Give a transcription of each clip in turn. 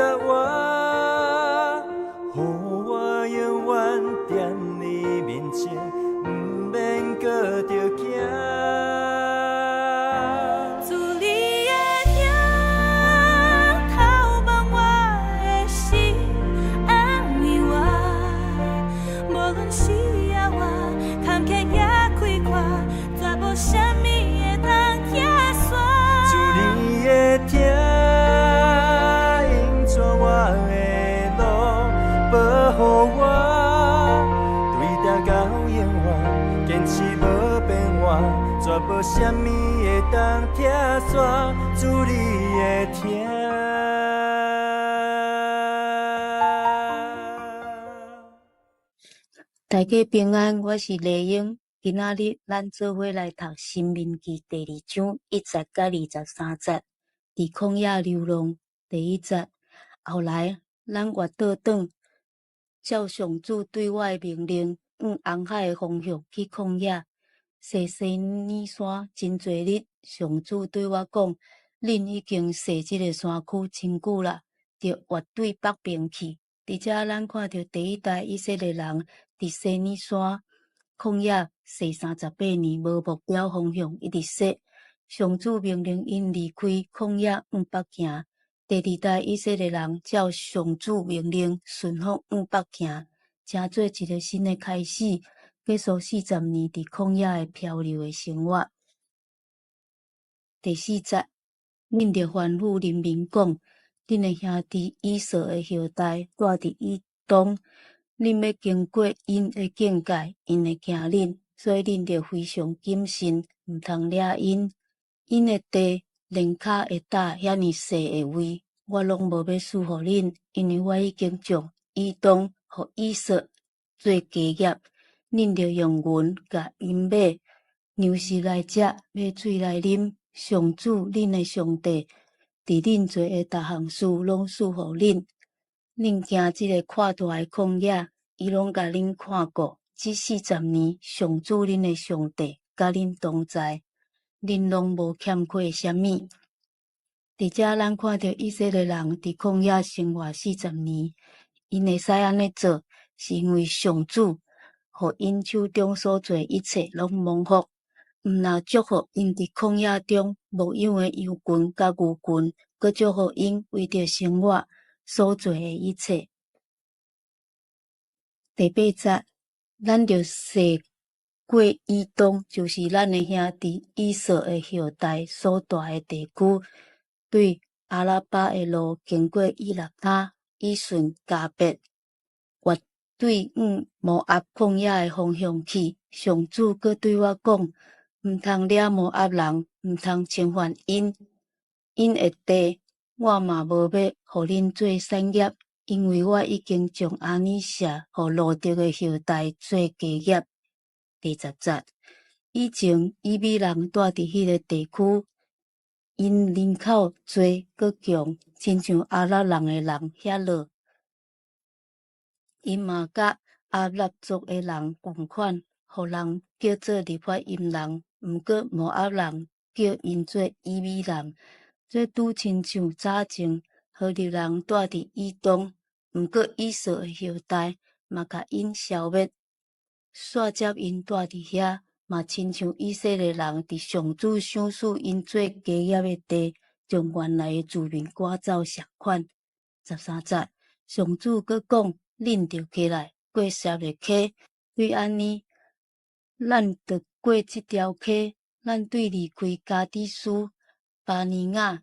察我，予我永遠踮你面前，毋免閣著驚。主你的疼透望我的心，安慰我，無論時抑活，坎坷抑開闊，絕無啥物會當拆散。主你的疼引帶我的路，保護我，對這到永遠，堅持無變換，絕無啥物會當拆散。主你的疼。大家平安，我是麗英。今仔日咱做伙來讀《申命記》第二章一節佮23節，佇曠野流浪。第一節，後來咱越倒轉，照上主對我的命令，向紅海的方向去曠野，踅西乃山真濟日。上主對我講：恁已經踅這个山區真久啦，著越對北爿去。佇遮咱看著第一代以色列人佇西乃山曠野踅38年，無目標方向，一直踅。上主命令𪜶離開曠野向北行。第二代以色列人照上主命令順服向北行，成做一个新的開始，結束40年佇曠野的漂流的生活。第四節，恁著吩咐人民講：恁的兄弟以掃的後代住佇以東，恁欲經過𪜶的境界，𪜶會驚恁，所以恁著非常謹慎，毋通掠𪜶。𪜶的地連跤會踏遐爾細的位，我攏無欲賜予恁，因為我已經將以東予以掃做家業。恁著用銀共𪜶買糧食來食，買水來啉。上主恁的上帝佇恁做的逐項事攏賜予恁。恁行這个闊大的曠野，伊攏共恁看顧。這四十年，上主恁的上帝佮恁同在，恁攏無欠缺啥物。佇遮咱看著以色列人佇曠野生活四十年，𪜶會使按呢做，是因為上主予𪜶手中所做一切攏蒙福。毋若祝福𪜶佇曠野中牧養的羊群佮牛群，閣祝福𪜶為著生活所做的一切。第八節，咱著踅過以東，就是咱的兄弟以掃的後代所住的地區，對亞拉巴的路，經過以臘他，以順迦別，越對向摩押曠野的方向去。上主閣對我講：毋通掠摩押人，毋通侵犯𪜶，𪜶的地我嘛無欲予恁做產業，因為我已經將亞尼謝予路得的後代做家業。第十節，以前以米人住佇彼个地區，𪜶人口濟閣強，親像亞納人的人遐囉。𪜶嘛佮亞納族的人仝款，予人叫做利法因人。毋過摩押人叫𪜶做以米人。這拄親像早前何利人住佇以東，毋過以掃的後代嘛共𪜶消滅，煞接𪜶住佇遐，嘛親像以色列人佇上主賞賜𪜶做家業的地，將原來的住民趕走仝款。13節，上主閣講：恁著起來過沙勒溪，對按呢，咱著過這條溪，咱對離開加低斯巴尼亞，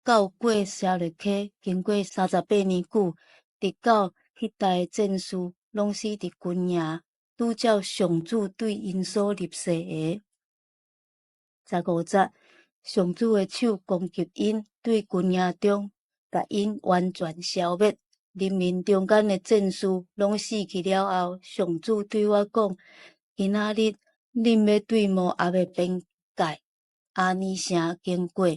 到過沙勒溪，經過38年久，直到彼代的戰士攏死佇軍營，拄照上主對𪜶所立誓的。15節，上主的手攻擊𪜶，對軍營中，共𪜶完全消滅。人民中間的戰士攏死去了後，上主對我講：今仔日恁欲對摩押的邊界亞尼城經過，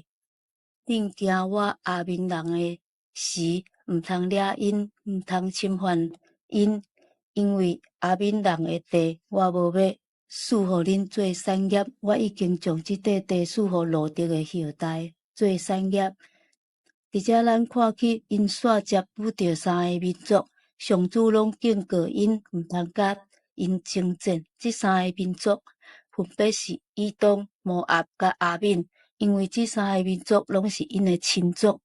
恁行越亞捫人的時，毋通掠𪜶，毋通侵犯𪜶，因為亞捫人的地，我無欲賜予恁做產業。我已經將這塊地賜予路得的後代做產業。佇遮咱看去，𪜶煞接拄著三个民族，上主攏警告𪜶毋通佮𪜶爭戰。這三個民族分別是以東、摩押佮亞憫，因為這三個民族攏是𪜶的親族。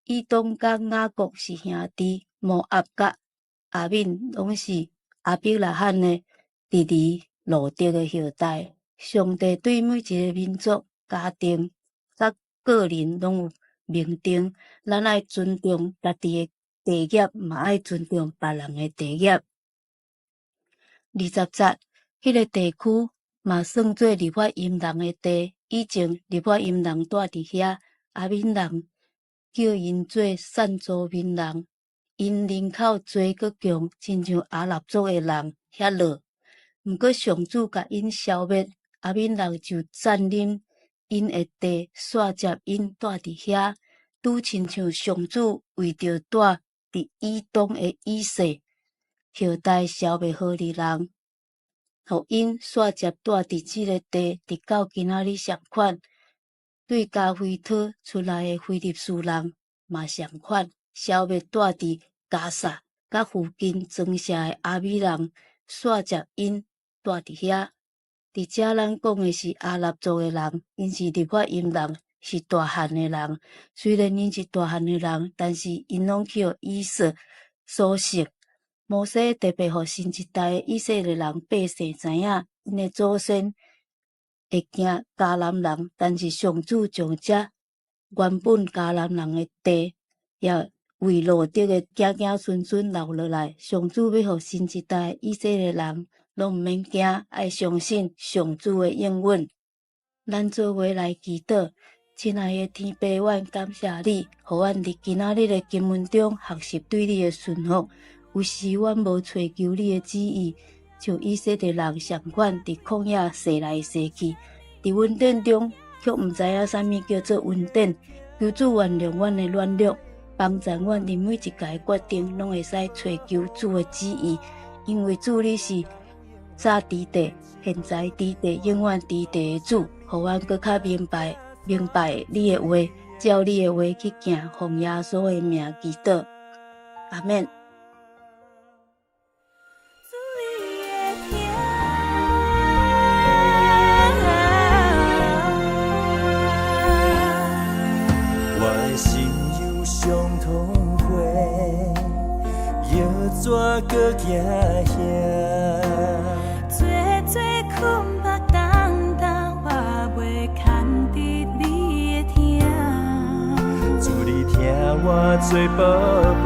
以東佮雅各是兄弟，摩押佮亞憫攏是亞伯拉罕的侄兒路得的後代。上帝對每一个民族、家庭佮個人攏有命定，咱愛尊重家己的地業，嘛愛尊重別人的地業。20節，彼个地區嘛算做利法因人的地。以前利法因人蹛佇遐，亞憫人叫𪜶做散租民人，𪜶人口濟閣強，親像亞納族的人遐囉。毋過上主共𪜶消滅，亞憫人就佔領𪜶的地，煞接𪜶蹛佇遐，拄親像上主為著蹛佇以東的以掃後代消滅何利人，予𪜶煞接蹛佇這个地，直到今仔日仝款。對加菲陀出來的非利士人嘛仝款，消滅蹛佇迦薩佮附近莊城的亞米人，煞接𪜶蹛佇遐。佇遮咱講的是亞納族的人，𪜶是利法因人，是大漢的人。雖然𪜶是大漢的人，但是𪜶攏去予以掃所勝。摩西特別予新一代的以色列人百姓知影，𪜶的祖先會驚迦南人，但是上主將這原本迦南人的地，也為路得的子子孫孫留落來。上主欲予新一代以色列人攏毋免驚，愛相信上主的應允。咱做伙來祈禱，親愛的天父，阮感謝你，予阮佇今仔日的經文中學習對你的順服。有時阮無揣求你的旨意，像以色列人仝款佇曠野踅來踅去，佇恩典中卻毋知影啥物叫做恩典。求主原諒阮的軟弱，幫助阮佇每一个決定攏會使揣求主的旨意，因為主你是早佇地、現在佇地、永遠佇地的主，予阮閣較明白明白你的話，照你的話去行，奉耶穌的名祈禱，阿們。主你的疼。我的心有傷痛血，藥怎閣驚嚇？做做困目重重，我袂堪得你的疼。主你疼我做寶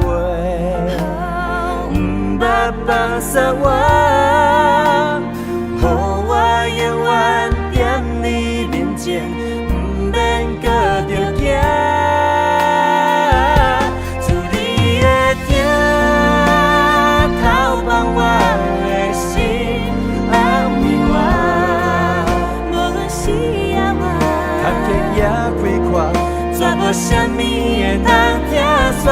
貝，毋捌放捨我，予我永遠踮你面前，毋免閣著驚。主你的疼透放我的心，安慰我，無論死抑活，坎坷也開闊，絕無啥物會當拆散。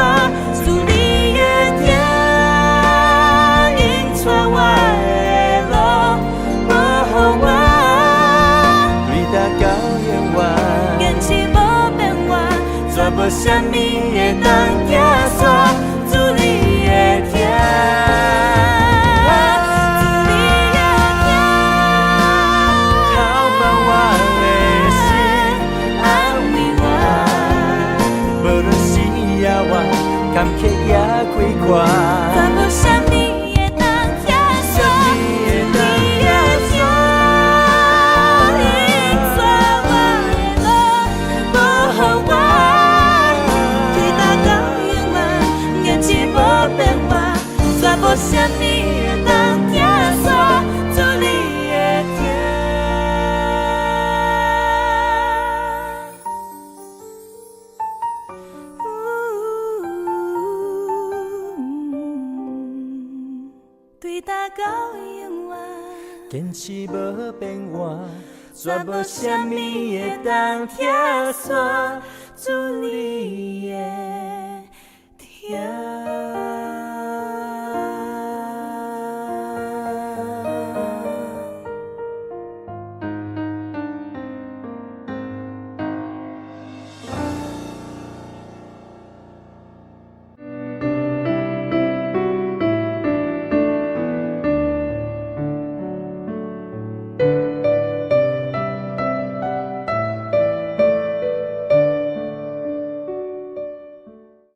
主你的疼引帶我的路，保護我，對今到永遠，堅持無變換，絕無啥物會當拆散。主你的疼，主你的疼，透放我的心，安慰我，無論死抑活，坎坷也開闊，絕無啥物會當拆散。會當你的疼引帶我的路，保護我，對今到永遠，堅持無變換，絕無啥物會當拆散。主你的疼。對今到永遠，堅持無變換，絕無啥物會當拆散。主你的。